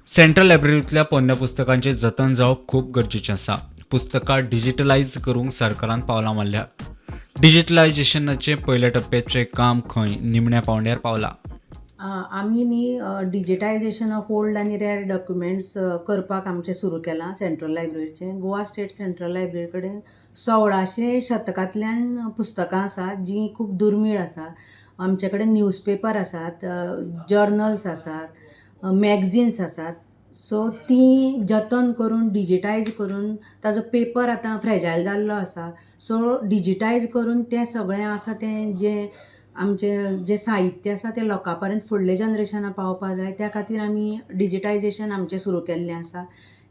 Central लायब्ररींतल्या पोरण्या पुस्तकांचें जतन जावप खूब गरजेचें आसा. पुस्तकां डिजिटलायज करूंक सरकारान पावलां मारल्या. डिजिटलायजेशनाचे पयल्या टप्प्याचें काम खंय निमण्या पांवड्यार पावलां. आमी न्ही डिजिटायजेशन ऑफ ओल्ड आनी रेअर डॉक्युमेंट्स करपाक आमचें सुरू केलां सेंट्रल लायब्ररीचें. गोवा स्टेट सेंट्रल लायब्ररी कडेन 16शे शतकांतल्यान पुस्तकां आसात, जीं खूब दुर्मीळ आसा. आमचे कडेन न्यूजपेपर आसात, जर्नल्स आसात, मॅगझिन्स आसात. सो तीं जतन करून, डिजिटायज करून, ताजो पेपर आतां फ्रेजायल जाल्लो आसा, सो डिजिटायज करून तें सगळें आसा, तें जें आमचें जें साहित्य आसा तें लोकां पर्यंत, फुडल्या जनरेशनाक पावपा जाय. त्या खातीर आमी डिजिटायजेशन आमचें सुरू केल्लें आसा.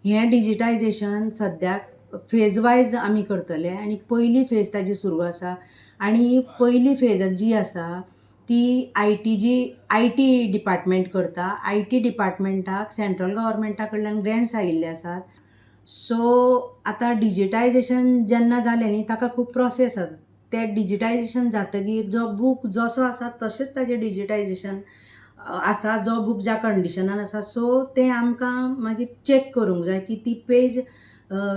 हें डिजिटायजेशन सद्याक फेज वायज आमी करतले आनी पयली फेज ताजी सुरू आसा आनी पयली फेज जी आसा ती IT department करता. IT डिपार्टमेंटाक सेंट्रल गव्हर्मेंटा कडल्यान ग्रँट्स आयिल्ले आसात. सो आतां डिजिटायजेशन जेन्ना जालें न्ही, ताका खूब प्रोसेस आसा. तें डिजिटायजेशन जातगीर जो बूक जसो आसा तशेंच ताजें डिजिटायजेशन आसा, जो बूक ज्या कंडिशनान आसा, सो तें आमकां मागीर चॅक करूंक जाय की ती पेज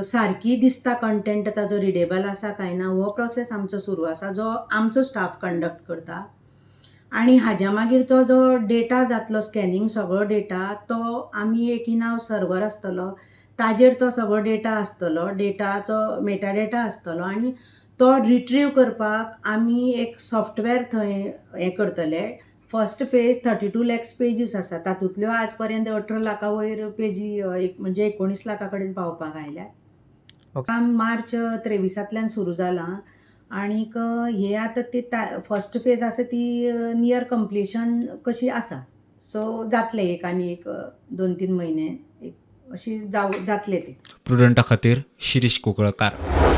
सारकी दिसता, कंटेंट ताजो रिडेबल आसा काय ना. हो प्रोसेस आमचो सुरू आसा, जो आमचो स्टाफ कंडक्ट करता. आनी हाज्या मागीर तो जो डेटा जातलो, स्कॅनिंग सगळो डेटा, तो आमी एक इन हावस सर्वर आसतलो, ताजेर तो सगळो डेटा आसतलो, डेटाचो मेटा डेटा आसतलो आनी तो रिट्रीव करपाक आमी एक सॉफ्टवेअर थंय हें करतले. First phase 32 lakhs pages आसा. तातूंतल्यो आज पर्यंत 18 लाखा वयर पेजी, एक म्हणजे 19 लाखा कडेन पावपाक आयल्यात. काम मार्च 23तांतल्यान सुरू जालां आणीक हे आतां ती फर्स्ट फेज आसा ती नियर कंप्लिशन कशी आसा. सो जातलें, एक आनी एक 2-3 म्हयने एक अशी जातलें तें. प्रुडंटा खातीर शिरीष कुंकळकार.